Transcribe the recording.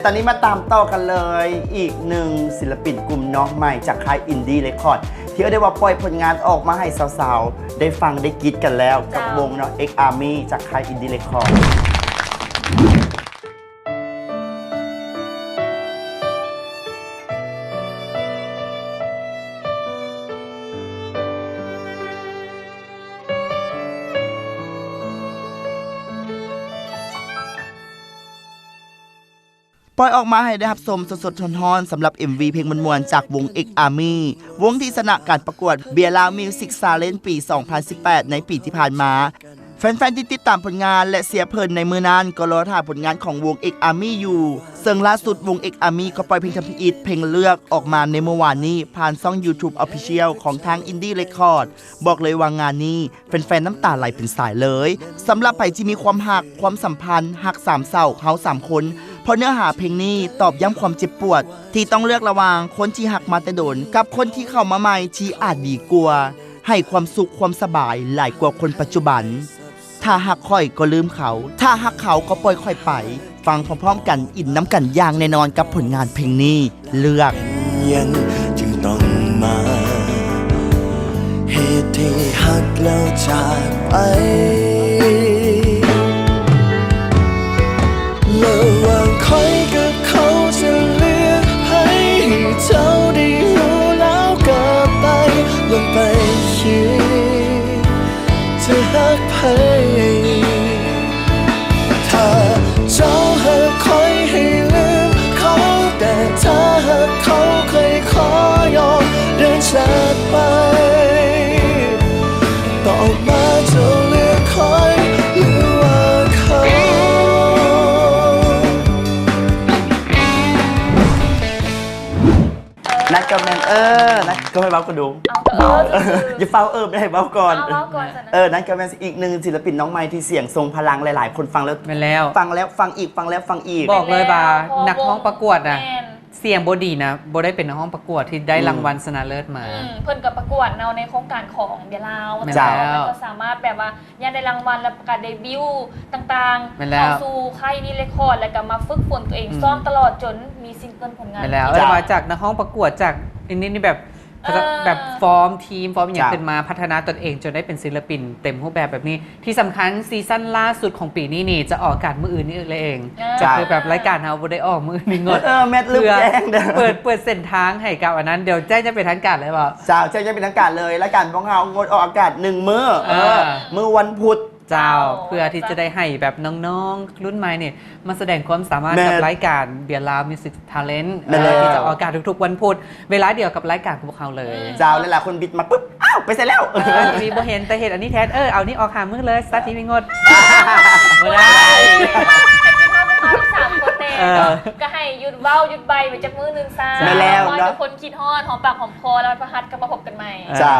ຕອນນີ້ມາຕາມຕໍ່ກັນເລີຍ ອີກໜຶ່ງສິນລະປິນກຸ່ມນ້ອງໃໝ່ຈາກຄ້າຍ Indie Record ທີ່ເອີ້ນໄດ້ວ່າປ່ອຍຜົນງານອອກມາໃຫ້ສາວໆ ໄດ້ຟັງໄດ້ກຣີດກັນແລ້ວ ກັບ ເຈົ້າ ວົງເນາະ X Army ຈາກຄ້າຍ Indie Record. ປ່ອຍອອກມາໃຫ້ໄດ້ຮັບຊົມສົດໆຮ້ອນໆ ສຳລັບ ເອັມວີ ເພງມ່ວນໆ ຈາກວົງ X Army ວົງທີ່ຊະນະການປະກວດ Beer Lao Music Challenge ປີສອງພັນສິບແປດ ໃນປີທີ່ຜ່ານມາ. ແຟນໆທີ່ຕິດຕາມຜົນງານ ແລະ ເຊຍເພິ່ນໃນມື້ນັ້ນ ກໍລໍຖ້າຜົນງານຂອງວົງ X Army ຢູ່, ເຊິ່ງລ່າສຸດວົງ X Army ກໍປ່ອຍເພງທຳອິດ ເພງເລືອກອອກມາໃນມື້ວານນີ້ ຜ່ານຊ່ອງ YouTube Official ຂອງທາງ Indie Record. ບອກເລີຍວ່າງານນີ້ ແຟນໆນ້ຳຕາໄຫຼເປັນສາຍເລີຍ. ສຳລັບໃຜທີ່ມີຄວາມຮັກ, ຄວາມສຳພັນ, ຮັກສາມເສົ້າ, ເຮົາສາມຄົນ, ເພາະເນື້ອຫາເພງນີ້ຕອກຢ້ຳຄວາມເຈັບປວດ ທີ່ຕ້ອງເລືອກລະຫວ່າງຄົນທີ່ຮັກມາແຕ່ດົນ ກັບຄົນທີ່ເຂົ້າມາໃໝ່ທີ່ອາດດີກວ່າ, ໃຫ້ຄວາມສຸກຄວາມສະບາຍຫຼາຍກວ່າຄົນປັດຈຸບັນ. ຖ້າຮັກຂ້ອຍກໍລືມເຂົາ, ຖ້າຮັກເຂົາກໍປ່ອຍຂ້ອຍໄປ. ຟັງພ້ອມໆກັນ, ອິນນຳກັນຢ່າງແນ່ນອນກັບຜົນງານເພງນີ້. ເລືອກ ເປັນຫຍັງຈຶ່ງຕ້ອງມາເຮັດໃຫ້ຮັກແລ້ວຈາກໄປ? ລະຫວ່າງຂ້ອຍກັບເຂົາຈະເລືອກໃຜ ໃຫ້ເຈົ້າໄດ້ຮູ້ແລ້ວກໍໄປ ລົງໄປຄິດ ຈະຮັກໃຜ? ຖ້າເຈົ້າຮັກຂ້ອຍໃຫ້ລືມເຂົາ, ແຕ່ຖ້າຮັກເຂົາຂ້ອຍຂໍຍອມເດີນຈາກໄປ. ຕອບມາເຈົ້າເລືອກຂ້ອຍ ຫຼືວ່າເຂົາ? ເອີ ນັ້ນກໍແມ່ນ ເອີ ນັ້ນກໍໃຫ້ເວົ້າກ່ອນດູ ເອົາ ເວົ້າ ເອີ ຢ່າຟ້າວເອີ ໃຫ້ເວົ້າກ່ອນ ເອົາ ເວົ້າກ່ອນຊັ້ນນະ ເອີ ນັ້ນກໍແມ່ນອີກໜຶ່ງສິນລະປິນນ້ອງໃໝ່ທີ່ສຽງຊົງພະລັງ ຫຼາຍໆຄົນຟັງແລ້ວ ແມ່ນແລ້ວ ຟັງແລ້ວຟັງອີກ ຟັງແລ້ວຟັງອີກ ບອກເລີຍວ່າ ແມ່ນແລ້ວ ນັກຮ້ອງປະກວດນະ ແມ່ນ ສຽງບໍ່ດີນະ ບໍ່ໄດ້ເປັນນັກຮ້ອງປະກວດທີ່ໄດ້ ອືມ ລາງວັນຊະນະເລີດມາ ອືມ ເພິ່ນກໍປະກວດເນາະ ໃນໂຄງການຂອງເບຍລາວ ແມ່ນແລ້ວ ເຈົ້າ ເພິ່ນກໍສາມາດແບບວ່າ ຍາມໄດ້ລາງວັນແລ້ວປະກາດເດບິວຕ່າງໆ ແມ່ນແລ້ວ ເຂົ້າສູ່ຄ້າຍ Indie Record ແລ້ວກໍມາຝຶກຝົນຕົວເອງ ອືມ ຊ້ອມຕະຫຼອດຈົນມີຊິງເກິນຜົນງານ ແມ່ນແລ້ວ ເອີ້ນວ່າຈາກນັກຮ້ອງປະກວດ ຈາກອັນນີ້ ນີ້ແບບ ເອີ ແບບຟອມທີມ ຟອມອີ່ຫຍັງ ເຈົ້າ ຂຶ້ນມາ ພັດທະນາຕົນເອງຈົນໄດ້ເປັນສິນລະປິນເຕັມຮູບແບບແບບນີ້ ທີ່ສຳຄັນຊີຊັນລ່າສຸດຂອງປີນີ້ນີ້ ຈະອອກອາກາດມື້ອື່ນນີ້ເອງ ເອີ ກໍຄືແບບລາຍການເຮົາບໍ່ໄດ້ອອກມື້ອື່ນນີ້ງົດ ເອີ ແມັດ ລືມແຈ້ງເດີ ເປີດ ເປີດເສັ້ນທາງໃຫ້ກັບອັນນັ້ນ ດຽວແຈ້ງຢ່າງເປັນທາງການເລີຍບໍ? ເຈົ້າ ແຈ້ງຢ່າງເປັນທາງການເລີຍ ລາຍການຂອງເຮົາງົດອອກອາກາດໜຶ່ງມື້ ເອີ ເອີ ມື້ວັນພຸດ ເຈົ້າ ເຈົ້າ ເພື່ອທີ່ຈະໄດ້ໃຫ້ແບບນ້ອງໆລຸ້ນໃໝ່ນີ້ມາສະແດງຄວາມສາມາດ ແມ່ນ ກັບລາຍການ Beer Lao Music Talent ແມ່ນແລ້ວ ເອີ ທີ່ຈະອອກອາກາດທຸກໆວັນພຸດ ເວລາດຽວກັບລາຍການຂອງພວກເຮົາເລີຍ ເຈົ້າ ອືມ ຫຼາຍໆຄົນບິດມາ ປຶບ ອ້າວ ໄປໃສແລ້ວ ເອີ ເອີ ມີບໍ່ເຫັນ ແຕ່ເຮັດອັນນີ້ແທນ ເອີ ເອົານີ້ອອກຫາມື້ເລີຍ ສາທິດມີງົດ ບໍ່ໄດ້ ໃຫ້ຄິດຮອດພວກເຮົາທັງສາມຄົນແດ່ ເອີ ກໍໃຫ້ຢຸດເວົ້າຢຸດໃບ້ໄປຈັກມື້ໜຶ່ງຊະ ແມ່ນແລ້ວ ເນາະ ໃຫ້ທຸກຄົນຄິດຮອດ ຫອມປາກຫອມຄໍ ແລ້ວພະຫັດກັບມາພົບກັນໃໝ່ ເຈົ້າ